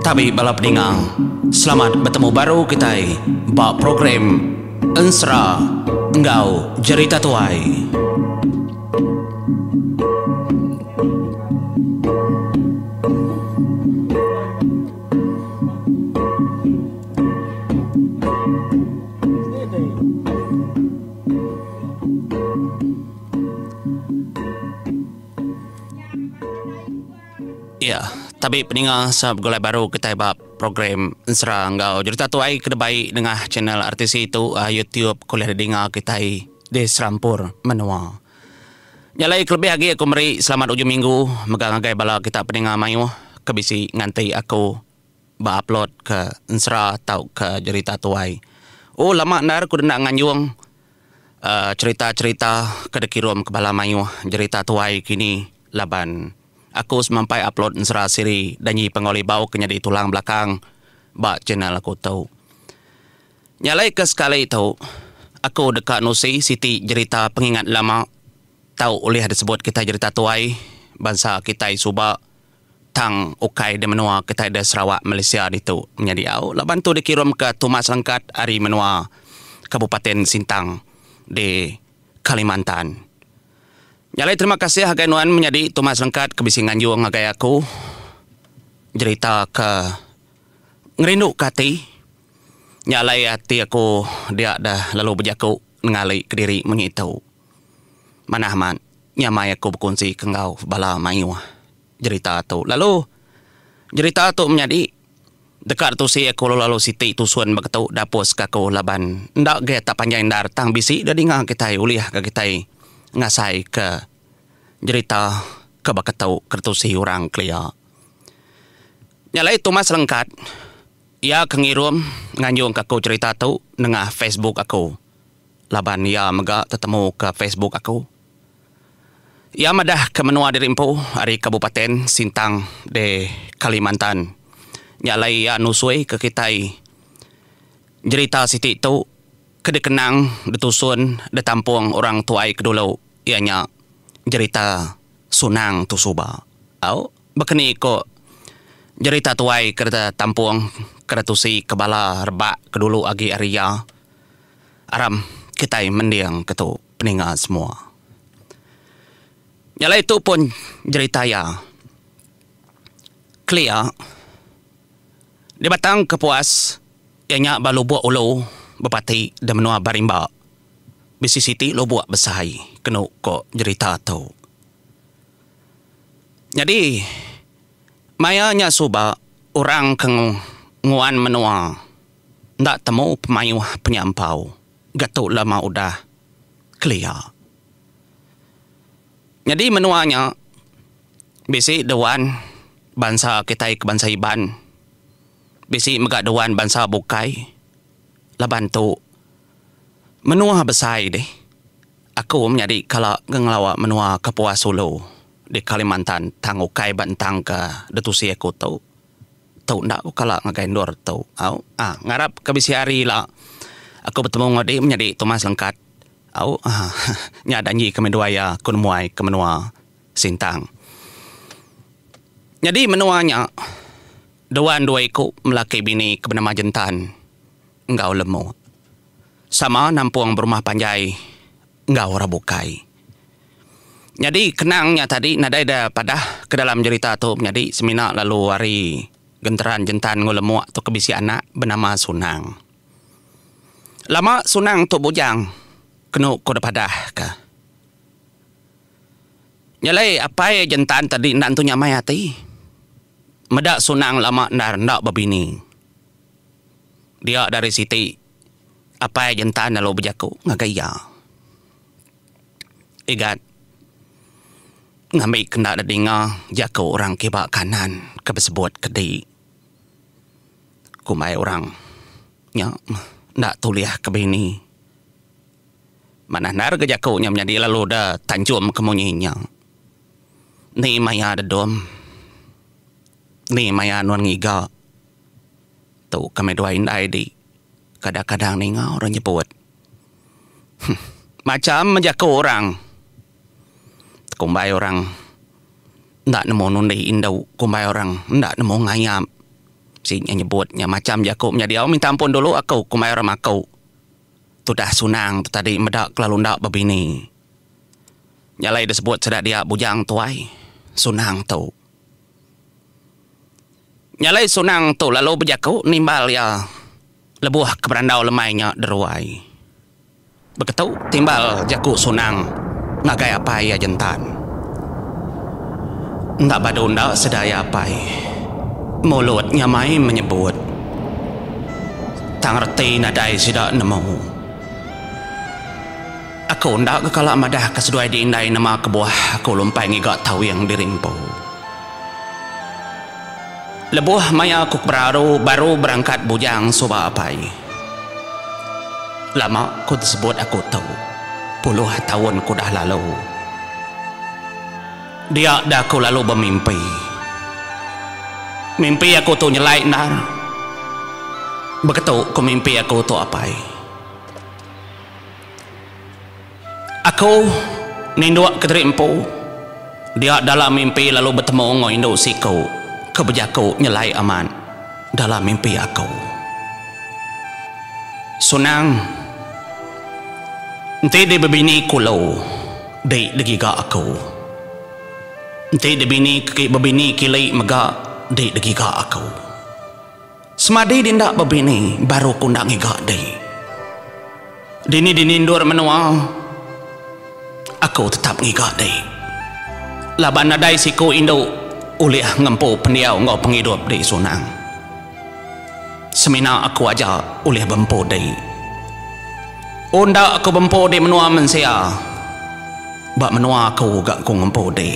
Tabi bala peninga, selamat betemu baru kitai ba program Ensera enggau Jerita Tuai. Iya, tabi peninga sab begulai baru kitai ba program Ensera enggau Jerita Tuai ke dibai nengah channel RTC tu YouTube ke ulih didinga kitai di serampur menua. Nya alai kelebih agi aku meri selamat ujung minggu mega ngagai bala kita peninga mayuh ke bisi nganti aku ba upload ke ensera tauka jerita tuai. Oh lama endar ku denda nganjung uhh cherita cherita ke dikirum ke bala mayuh jerita tuai kini laban aku semampai upload ensera siri Danyi Panggau Libau ke nyadi tulang belakang ba channel aku tu. Nya alai ke sekali tu aku deka nusi siti jerita pengingat lama tau ulih disebut kitai jerita tuai bansa kitai suba. Tang ukai di menua kitai di Sarawak Malaysia ditu menyadi au laban tu dikirumka Thomas Rengkat ari menua Kabupaten Sintang di Kalimantan. Nya alai terima kasih agai nuan menyadi Thomas Rengkat ke bisi nganjung ngagai aku jerita ke ngerinduka ati. Nya alai ati aku dia deh lalu bejaku nengali kediri munyi tu. Manah amat nyamai aku bekunsi ke enggau bala mayuh. Jerita tu lalu jerita tu menyadi deka ditusi aku lalu lalu siti tusun baka tu dapus ka aku laban enda ge tak panjai endar tang bisi da dinga kitai ulih ga kitai ngasai ke jerita ke baka tu ke ditusi orang kelia. Nya alai Thomas Lengkat iya ke ngirum nganjung ka aku jerita tu nengah Facebook aku laban iya mega tetemu ke Facebook aku. Iya madah ke menua diri empu ari Kabupaten Sintang di Kalimantan. Nya alai iya nusui ke kitai jerita siti tu ke dikenang ditusun ditampung orang tuai ke dulu iya nya jerita Sunang tu suba. Au bekeni ko jerita tuai ke ditampung ke ditusi ke bala rebak ke dulu agi ari iya. Aram kitai mending ke tu. Peninga semua. Nya alai tu pun jerita iya. Kelia, di Batang Kepuas iya nya ba Lubok Ulu bepati di menua Barimba bisi siti lubok besai kenu ko jerita tu. Nyadi maya nya suba orang ke nguan menua enda temu pemayuh penyampau. Ga tu lama udah kelia. Nyadi menua nya bisi dewan bansa kitai ke bansa Iban, bisi mega dewan bansa bukai laban tu menua besai deh. Aku menyadi kala ngelawa menua Kapuas Hulu di Kalimantan tang ukai ba entang ke ditusi aku tu. Tu enda ku kala ngagai endur tu. Au ah ngarap ke bisi hari ila aku betemu enggau di menyadi Thomas Lengkat. Au ah nya danji ke menduai iya ku nemuai ke menua Sintang. Nyadi menua nya duan dua iku melaki bini ke benama Jentan enggau Lemut. Sama nampung berumah panjai enggau orang bukai. Nyadi kenang nya tadi nadai da padah ke dalam jerita tu menyadi semina lalu ari genteran jentan enggau lemuk tu ke bisi anak benama Sunang. Lama Sunang tu bujang kenu ko da padah ka. Nya alai apai jentan tadi enda entu nyamai ati meda Sunang lama endar enda bebini. Dia dari siti apai jentan lalu bejaku ngagai iya. Igat ngambi ke enda dedinga jaku orang kiba kanan ke besebut ke di. Kumbai orang nya enda tulih ke bini. Manah endar ga jaku nya menyadi lalu da tanjum ke munyi nya. Ni maya dedom ni maya nuan ngiga tu kami duai indai di kadang-kadang ninga orang nyebut. Macham jaku orang. Kumbai orang. Enda nemu nundi indu kumbai orang enda nemu ngayap. Si nya nyebut nya macham jaku menyadi au minta ampun dulu aku kumbai orang maku. Tudah Sunang tu tadi meda kelalu enda bebini. Nya alai disebut sida dia bujang tuai Sunang tu. Nya alai Sunang tu lalu bejaku nimbal iya lebuh ke berandau lemai nya deruai. Beketu timbal jaku Sunang ngagai apai iya Jentan. Enda badu enda sida iya apai. Mulut nyamai menyebut. Tang reti nadai sida nemu. Aku enda ga kala madahka seduai di indai nama kebuah aku lumpai ngiga tawing diri empu. Lebuh maya aku ke baru berangkat bujang suba apai. Lama ku disebut aku tu, puluh taun ku dah lalu. Dia dah aku lalu bemimpi. Mimpi aku tu nyelai endar. Beketu ku mimpi aku tu apai. Aku ninduk kediri empu dia dalam mimpi lalu betemu enggau indu siku ke bejaku nyelai amat dalam mimpi aku. Sunang enti di bebini kulu di digiga aku. Enti dibini bebini kili mega di digiga aku. Semadi di enda bebini baru ku enda ngiga di. Dini dini endur menua aku tetap ngiga di. Laban nadai siku indu ulih ngempu pendiau enggau pengidup di Sunang. Semina aku aja ulih bempu di. Enda aku bempu di menua mensia ba menua aku ga ku ngempu di.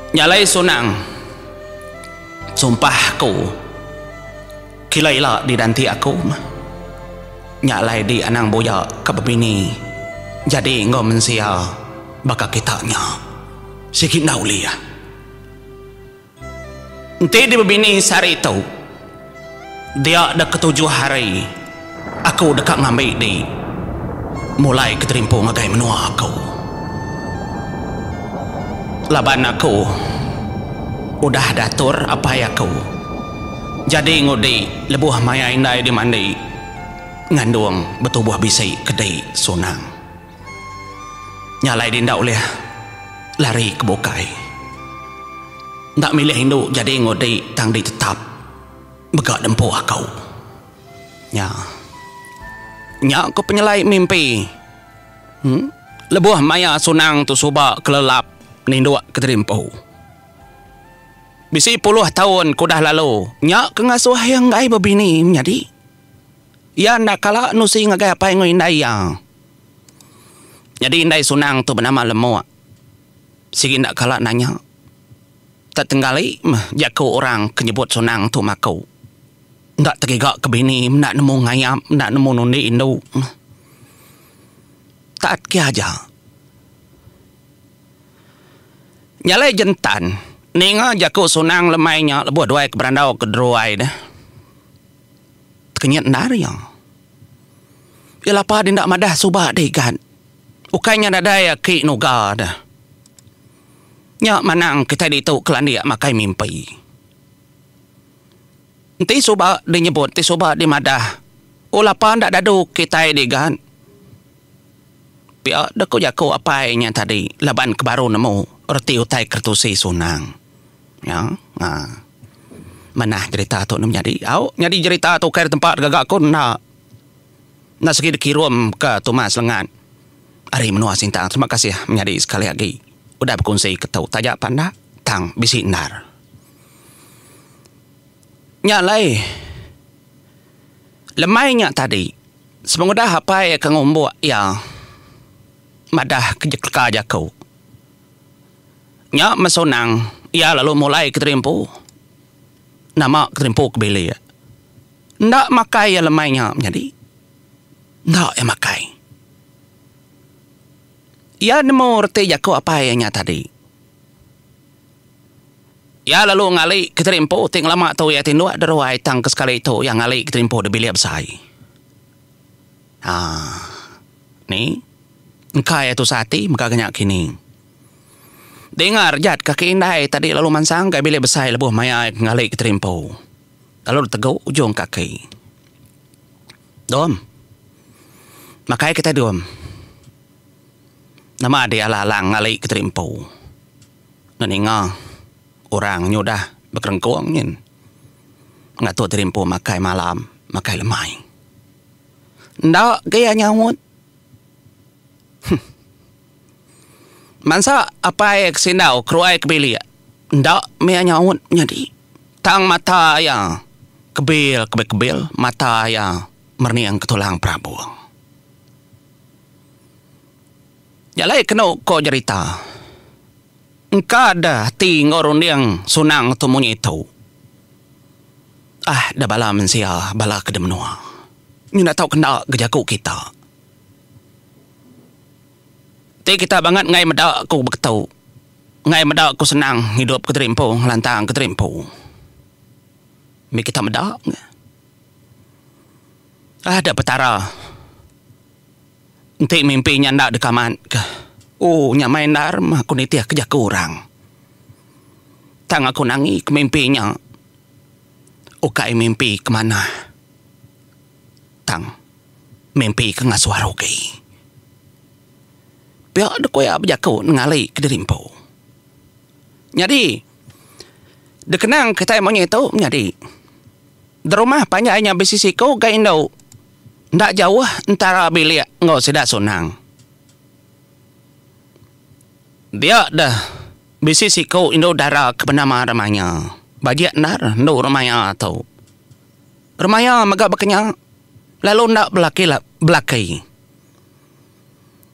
Nya alai Sunang. Sumpah aku, kila ila didanti aku mah. Nya alai di anang buya ke bebini jadi enggau mensia baka kita nya. Sigi enda ulih. Enti di bebini sehari tu, dia deka ketujuh hari aku deka ngambi di mulai ke terimpu ngagai menua aku. Laban aku udah diatur apai aku jadi ngudi lebuh maya indai dimandi ngandung betubuh bisi kedi sunang. Nya alai di enda ulih lari ke bukai. Enda milih indu jadi ngudi tang di tetap mega dempu aku. Nya. Nya ku penyelai mimpi. Em lebuh maya sunang tu suba kelelap ninduk kediri empu. Bisi puluh taun ke udah lalu nya ke ngasuh iya enggai bebini menyadi. Iya enda kala nusi ngagai apai enggau indai iya. Nyadi indai Sunang tu benama Lemuk. Sigi enda kala nanya. Tak tenggali meh jaku orang ke nyebut Sunang tu maku. Enda tegiga ke bini enda nemu ngayap enda nemu nundi indu. Taat ke aja. Nya alai Jentan ninga jaku Sunang lemai nya lebuh duai ke berandau ke deruai deh. Tekenyit endar iya. Iya lapa deh enda madah suba deh igat. Ukai nya nadai aki nuga deh. Nya manang kitai ditu kelandik makai mimpi. Enti suba deh nyebut enti suba deh madah oh lapa enda dadu kitai deh igat. Pia deh ku jaku apai nya tadi laban ke baru nemu reti utai keretusi sunang. Nya aa manah jerita tu nemu nyadi. Au nyadi jerita tu ukai tempat gaga aku enda. Enda segi dikirum ke Thomas Lengat ari menua Sintang. Terima kasih menyadi sekali agi udah bekunsi ke tu taja pan enda tang bisi endar. Nya alai lemai nya tadi sepengudah apai ke ngumbuk iya madah ke leka jaku. Nya mesunang iya lalu mulai ke terimpu. Nama ke terimpu ke bilik. Enda makai iya lemai nya menyadi. Enda iya makai. Iya nemu reti jaku apai iya nya tadi. Iya lalu ngali ke terimpu ti ngelama tu iya tinduk deruai tang ke sekali tu iya ngali ke terimpu di bilik besai. Haa. Ni. Engka iya tusah ati mega ke nya kini. Dinga rejat kaki indai tadi lalu mansang ga bilik besai lebuh maya iya ngali ke terimpu. Lalu ditegu ujung kaki. Dom. Makai kitai dom. Nama adi alang-alang ngali ke terimpu. Ne ninga orang nyudah bekerengkung nyin. Ngatur terimpu makai malam, makai lemai. Enda ga iya nyaut. Huh. Mansa apai ke sindau keruai ke bilik enda mih iya nyaut nyadi. Tang mata iya kebil kebil-kebil mata iya merening ke tulang perabung. Nya alai kenu ko jerita. Engka deh ati enggau runding sunang tu munyi tu. Ah deh bala mensia bala ke di menua. Nyau enda tau kenda ke jaku kita. Ti kita bangat enggai meda aku beketu, enggai meda aku senang ngidup kediri empu, ngelantang kediri empu. Mih kita meda nge. Ada Petara. Enti mimpi nya enda deka amat ke. Ooh nya mai endar meh aku nitih ke jaku orang. Tang aku nangi ke mimpi nya ukai mimpi ke manah. Tang. Mimpi ke ngasuh rugi. Pia deka iya bejaku nengali kediri empu. Nyadi, dikenang kitai munyi tu menyadi, derumah panjai nya bisi siku ga indu enda jauh entara bilik enggau sida Sunang. Dia deh bisi siku indu dara ke benama Remaya. Bajik endar endu Remaya tu. Remaya mega baka nya lalu enda belaki belaki.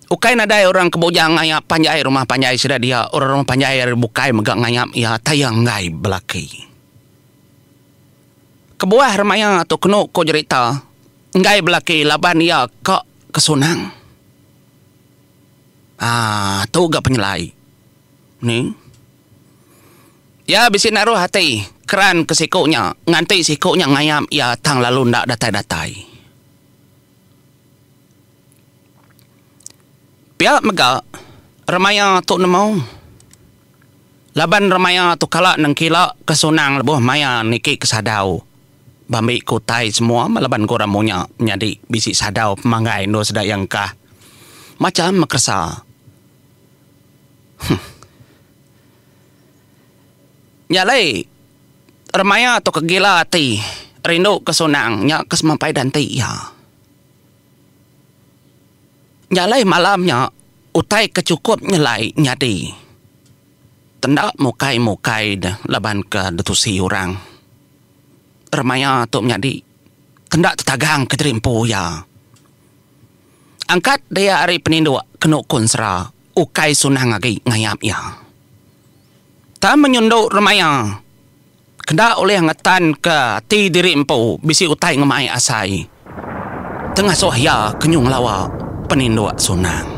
Ukai nadai orang ke bujang ngayap panjai rumah panjai sida dia, orang rumah panjai ari bukai mega ngayap iya taya enggai belaki. Kebuah remaya tu kenu ko jerita enggai belaki laban iya ka kesunang. Haa tu ga penyelai. Ni. Iya bisi naruh ati keran ke siku nya nganti siku nya ngayap iya tang lalu enda datai-datai. Pia mega remaya tu nemu laban remaya tu kala nengkila ke sunang lebuh maya niki ke sadau bambi ke utai semua meh laban ku orang munya menyadi bisi sadau pemanggai endur sida iya engkah macham keresa. Huh. Nya alai remaya tu ke gila ati rindu ke sunang nya ke semampai danti iya. Nya alai malam nya utai ke chukup nyelai nyadi tenda mukai-mukai deh laban ke ditusi orang. Remaya tu menyadi tenda tetagang kediri empu iya. Angkat dia ari peninduk kenu ku ensera ukai sunang agi ngayap iya. Tang menyundu remaya kenda ulih ngetanka ati diri empu bisi utai ngemai asai tengasuh iya ke nyu ngelawa peninduk sunang.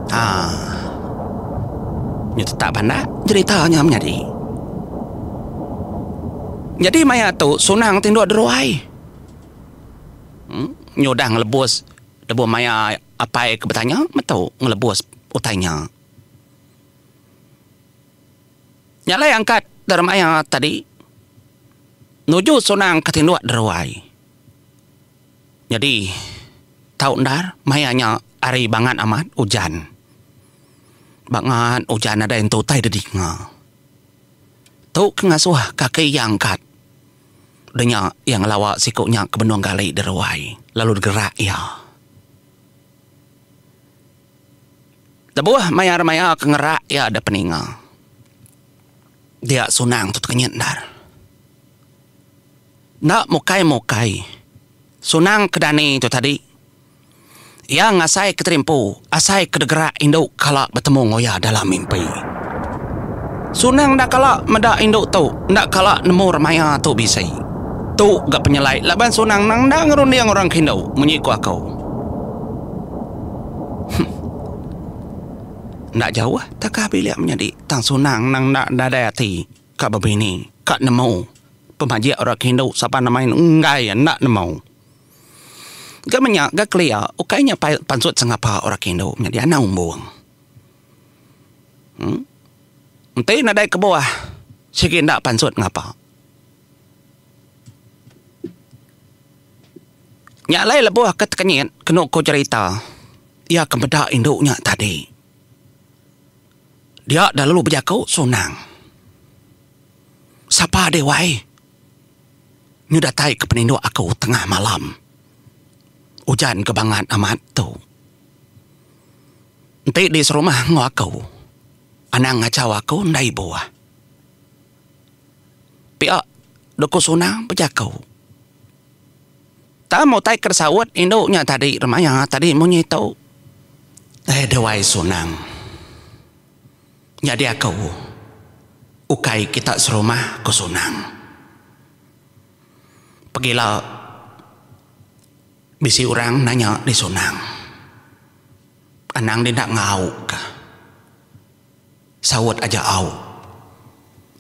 Haa. Nyu tetap pandak jerita nya menyadi. Nyadi maya tu sunang tinduk deruai. Nyu udah ngelebus lebuh maya apai ke betanya metu ngelebus utai nya. Nya alai angkat da maya tadi nuju sunang ke tinduk deruai. Nyadi tau endar maya nya hari bangat amat ujan. Bangat ujan nadai entu utai didinga. Tu ke ngasuh kaki iya angkat. Udah nya iya ngelawa siku nya ke benung gali deruai lalu digerak iya. Lebuh maya-maya ke ngerak iya da peninga. Dia Sunang tu tekenyit endar. Enda mukai-mukai Sunang ke dani tu tadi Iya ngasai ke terimpu asai ke degerak indu kala betemu enggau iya dalam mimpi. Sunang enda kala meda indu tu, enda kala nemu remaya tu bisi. Tu ga penyelai laban Sunang nang enda ngerunding orang ke indu munyi ku aku. Huh. Enda jauh takah bilik menyadi tang Sunang nang enda nadai ati ka bebini, ka nemu pemajik orang ke indu sapa nama enggai enda nemu. Ga menya ga kelia ukai nya pansut sengapa orang ke indu nyadi anang umbung. Enti nadai kebuah sigi enda pansut ngapa. Nya alai lebuh ke tekenyit kenu ku cherita iya ke meda indu nya tadi. Dia dah lalu bejaku Sunang. Sapa deh wai? Nyu datai ke peninduk aku tengah malam. Ujan ke bangat amat tu. Enti di serumah enggau aku, anang ngachau aku enda ibuh. Pia Duku Sunang bejaku. Tang utai ke disaut indu nya tadi remaya tadi munyi tu. Eh dewai Sunang. Nyadi aku ukai kita serumah ku Sunang. Pegila bisi orang nanya di Sunang. Anang denda ngau ka. Saut aja au.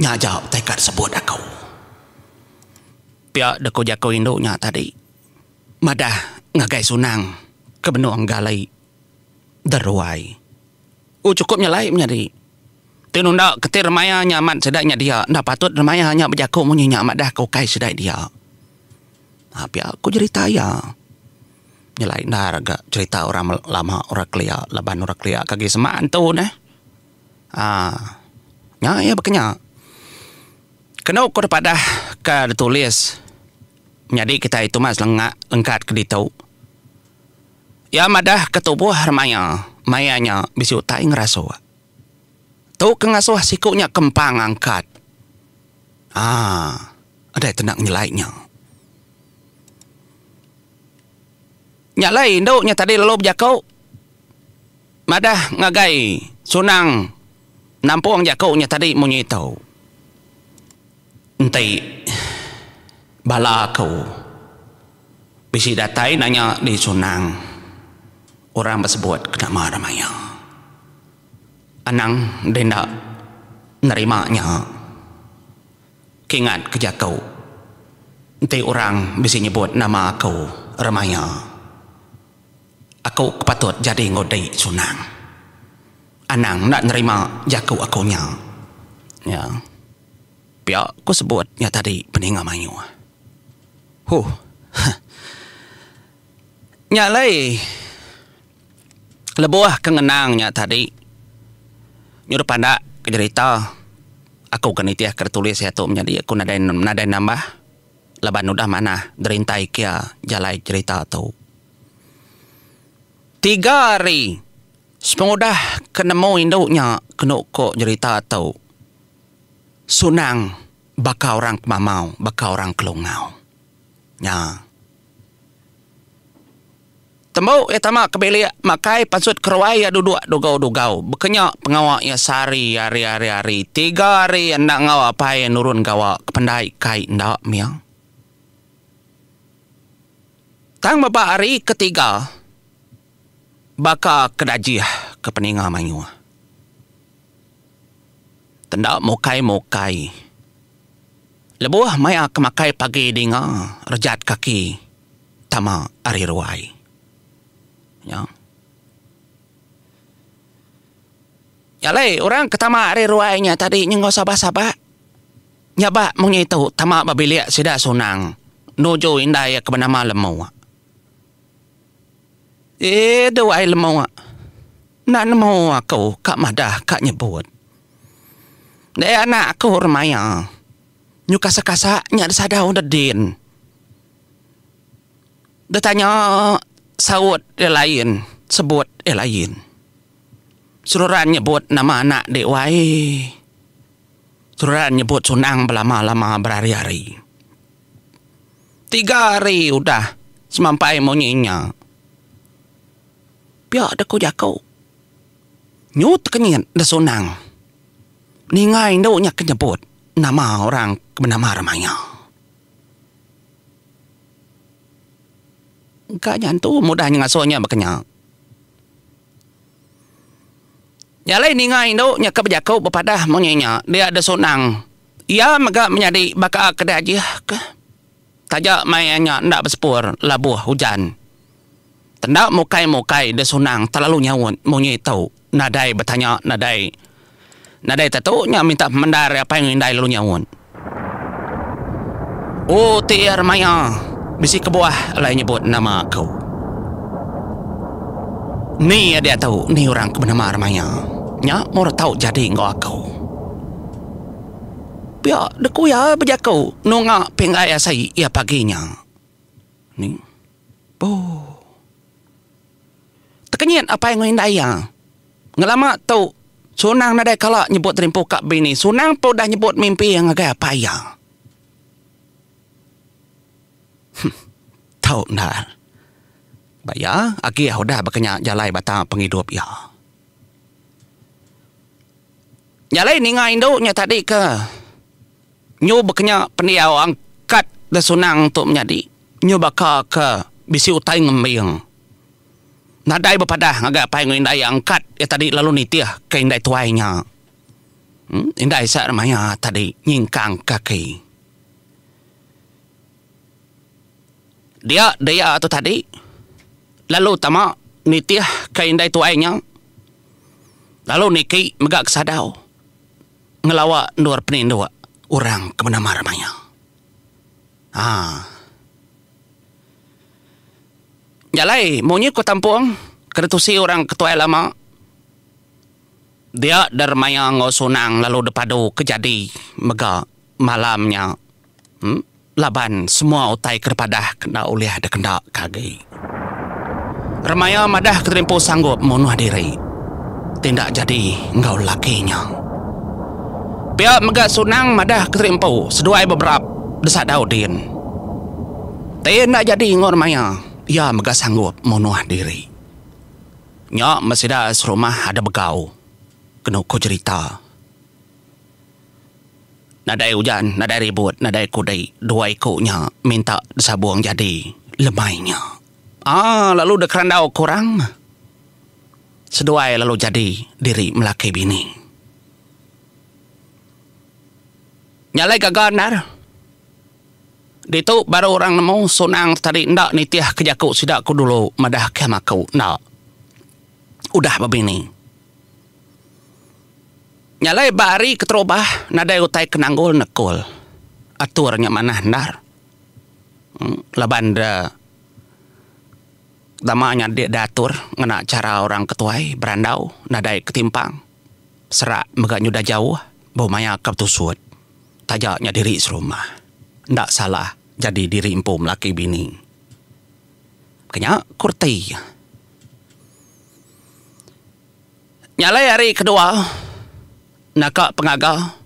Nya aja utai ka disebut aku. Pia deka jaku indu nya tadi madah ngagai Sunang ke benung gali deruai. U chukup nyelai menyadi. Ti nunda ke ti remaya nya amat sida nya dia enda patut remaya nya bejaku munyi nya madah ke ukai sida dia. Ha pia ku jerita iya. Nyelai endar ga cherita orang lama orang kelia laban orang kelia ke agi semak antu neh. Aa nya iya baka nya. Kenu ku dipadah ke ditulis menyadi kitai Thomas Lengak lengkat ke ditu. Iya madah ke tubuh remaya maya nya bisi utai ngerasuk. Tu ke ngasuh siku nya kempang angkat. Aa adai tenda nyelai nya. Nya alai indu nya tadi lalu bejaku madah ngagai Sunang nampung jaku nya tadi munyi tu. Enti bala aku bisi datai nanya di Sunang orang besebut ke nama Ramaya. Anang deh enda nerima nya. Kingat ke jaku enti orang bisi nyebut nama aku Remaya. Aku ke patut jadi enggau dei Sunang. Anang enda nerima jaku aku nya. Nya. Pia ku sebut nya tadi peninga mayuh. Huh. Nya alai lebuh ke ngenang nya tadi nyuruh pandak ke jerita aku ke nitih ke ditulis iya tu menyadi aku nadai nadai nambah laban udah manah derintai kia jalai jerita tu. Tiga hari sepengudah ke nemu indu nya kenu ko jerita tu Sunang baka orang ke mamau baka orang ke lungau. Nya. Tembu iya tama ke bilik makai pansut keruai iya duduk dugau-dugau. Baka nya pengawa iya sehari hari hari hari. Tiga hari iya enda enggau apai iya nurun gawa ke pendai kai enda mih. Tang beba hari ketiga baka ke dajih ke peninga mayuh. Tenda mukai-mukai. Lebuh maya ke makai pagi dinga rejat kaki. Tama ari ruai. Nya. Nya alai orang ke tama ari ruai nya tadi nyenggau sabak-sabak. Nya ba munyi tu tama ba bilik sida Sunang nuju indai iya ke benama Lemuk. Eeh duai Lemuk. Enda nemu aku ka madah ka nyebut. Deh anak aku remaya. Nyu kasak-kasak nya disadau dedin. Betanya saut iya lain, sebut iya lain. Seruran nyebut nama anak dik wai. Seruran nyebut Sunang belama-lama berari-ari. Tiga hari udah semampai munyi nya. Pia deh ku jaku. Nyu tekenyit deh Sunang. Ninga indu nya ke nyebut nama orang ke benama Remaya. Engka nya entu mudah nya ngasuh nya baka nya. Nya alai ninga indu nya ke bejaku bepadah munyi nya dia deh Sunang. Iya mega menyadi baka ke diajih ke. Taja maya nya enda besepur labuh ujan. Tenda mukai-mukai deh Sunang terlalu nyaut munyi tu nadai betanya nadai. Nadai tetu nya minta pemendar ari apai enggau indai lalu nyaut. Oh ti iya remaya bisi kebuah alai nyebut nama aku. Ni iya diatu ni orang ke benama remaya nya mur tau jadi enggau aku. Pia deku iya bejaku nunga pinggai asai iya pagi nya. Ni. Puh. Tekenyit apai enggau indai iya. Ngelama tu, Sunang nadai kala nyebut terimpu ka bini. Sunang pun udah nyebut mimpi iya ngagai apai iya. Huh. Tau endar. Ba iya, agi iya udah baka nya jalai batang pengidup iya. Jalai ninga indu nya tadi ke nyu baka nya pendiau angkat da Sunang tu menyadi nyu baka ke bisi utai ngembing. Nadai bepadah ngagai apai enggau indai iya angkat iya tadi lalu nitih ke indai tuai nya. Indai sa maya tadi nyingkang kaki. Dia dia tu tadi lalu tama nitih ke indai tuai nya lalu niki mega ke sadau ngelawa endur peninduk orang ke benama Remaya. Haa. Nya alai munyi ku tampung ke ditusi orang ke tuai lama dia Dermaya enggau Sunang lalu dipadu ke jadi mega malam nya laban semua utai ke dipadah ke enda ulih dikenda ke agi. Remaya madah ke terimpu sanggup munuh diri ti enda jadi enggau lelaki nya. Pia mega Sunang madah ke terimpu seduai beberap desadau din. Ti enda jadi enggau Remaya, iya mega sanggup munuh diri. Nya meh sida serumah ada begau kenu ku jerita. Nadai ujan, nadai ribut, nadai kudi, dua iku nya minta disabung jadi lemai nya. Aa lalu dikerandau ke orang meh. Seduai lalu jadi diri melaki bini. Nya alai gaga endar. Ditu baru orang nemu Sunang tadi enda nitih ke jaku sida ku dulu madah ke maku enda udah bebini. Nya alai ba hari keterubah nadai utai ke nanggul nekul. Atur nya manah endar. Laban de dama nya diatur ngena chara orang ke tuai berandau nadai ketimpang. Serak mega nyudah jauh ba maya ke betusut. Taja nya diri serumah. Enda salah jadi diri empu melaki bini. Kenya ku reti. Nya alai hari kedua naka pengaga,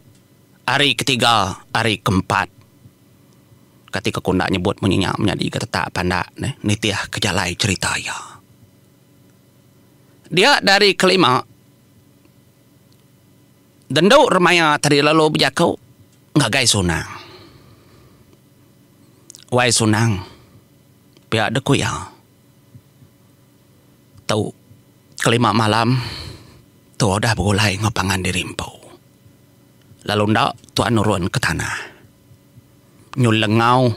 hari ketiga, hari keempat. Kati ke ku enda nyebut munyi nya menyadi ke tetak pandak neh nitih ke jalai cherita iya. Dia dari kelima. Dendu Remaya tadi lalu bejaku ngagai Sunang. Wai Sunang, pia deh ku iya. Tu kelima malam tu udah begulai enggau pangan diri empu. Lalu enda tuan nurun ke tanah. Nyu lengau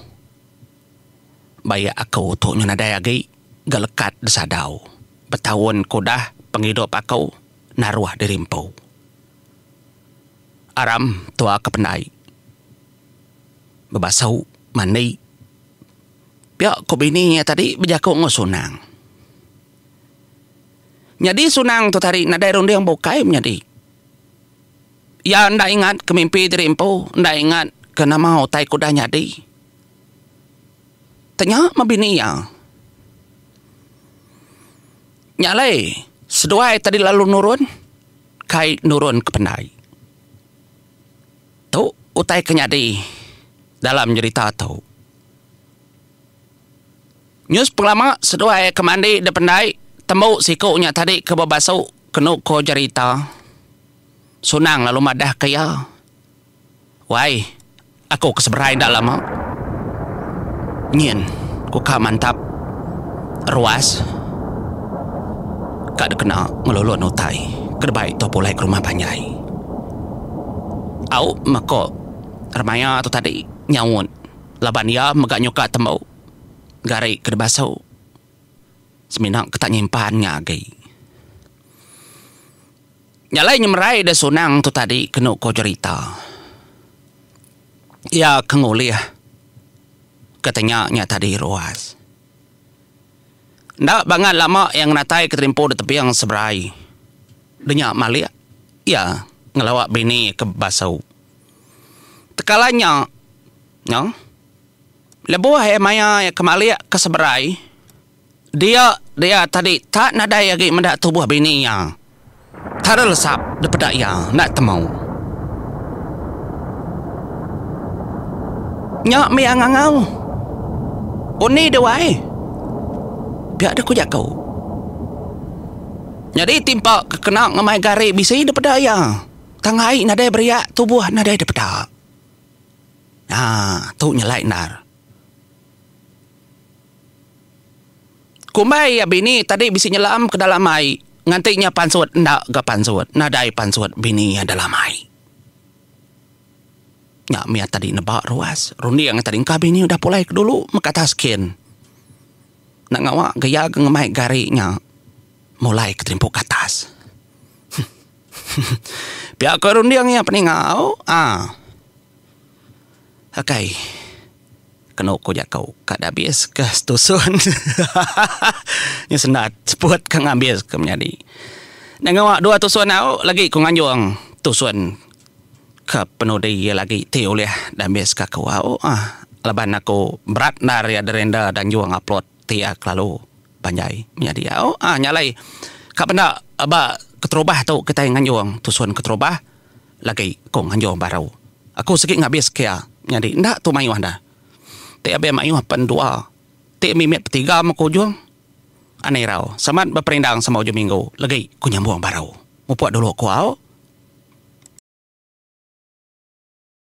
baik aku tu nyu nadai agi ga lekat desadau. Betaun ke udah pengidup aku. Naruh diri empu. Aram tua ke pendai. Bebasu, mandi. Pia ku bini iya tadi bejaku enggau Sunang. Nyadi Sunang tu tadi nadai runding bukai menyadi. Iya enda ingat ke mimpi diri empu, enda ingat ke nama utai ke udah nyadi. Tanya meh bini iya. Nya alai, seduai tadi lalu nurun, kai nurun ke pendai. Tu utai ke nyadi dalam jerita tu. Nyus pengelama seduai ke mandi da pendai, tembu siku nya tadi ke bebasu kenu ko jerita. Sunang lalu madah ke iya. Wai, aku ke seberai enda lama. Nyin, ku ka mantap ruas ka dikena ngelulun utai ke dibai tu pulai ke rumah panjai. Au meh ko Remaya tu tadi nyaut laban iya mega nyuka tembu gari ke dibasu semina ke tak nyimpan nya agi. Nya alai nyemerai da Sunang tu tadi kenu ko jerita. Iya ke ngulih ke tanya nya tadi ruas. Enda bangat lama iya ngenatai ke terimpu da tebing seberai. Da nya malik iya ngelawa bini ke bebasu. Tekala nya, nya lebuh iya maya iya ke malik ke seberai, Dia dia tadi tak nadai agi meda tubuh bini iya. Tara lesap dipeda iya enda temu. Nya mih iya ngangau. Undi deh wai. Pia deh ku jaku. Nyadi timpa ke kena ngemai gari bisi dipeda iya. Tang ai nadai beriak tubuh nadai dipeda. Haa tu nyelai endar. Kumbai iya bini tadi bisi nyelam ke dalam ai nganti nya pansut enda ga pansut nadai pansut bini iya dalam ai. Nya mih tadi neba ruas runding iya tadi engka bini udah pulai ke dulu meh ke atas kin. Enda ngawa ga iya ga ngemai gari nya mulai ke terimpu ke atas. Pia ko runding iya peninga au aaa. Akai. Kenu ku jaku ka da abis ke setusun nya sendat seput ka ngabis ke menyadi. Nengawa dua tusun au lagi ku nganjung tusun ke penudi iya lagi ti ulih da ambis ka aku au ah laban aku berat endar iya da render da anjung upload ti iya kelalu panjai menyadi au ah nya alai ka benda ba keterubah tu kitai nganjung tusun keterubah lagi ku nganjung baru. Aku sigi ngabis ke iya nyadi enda tu mayuh dah. Ti abis mayuh pen dua ti mimit petiga meh ku ujung anai irau. Samat beperindang sama ujung minggu legi ku nyambung baru. Mupuk dulu ku au.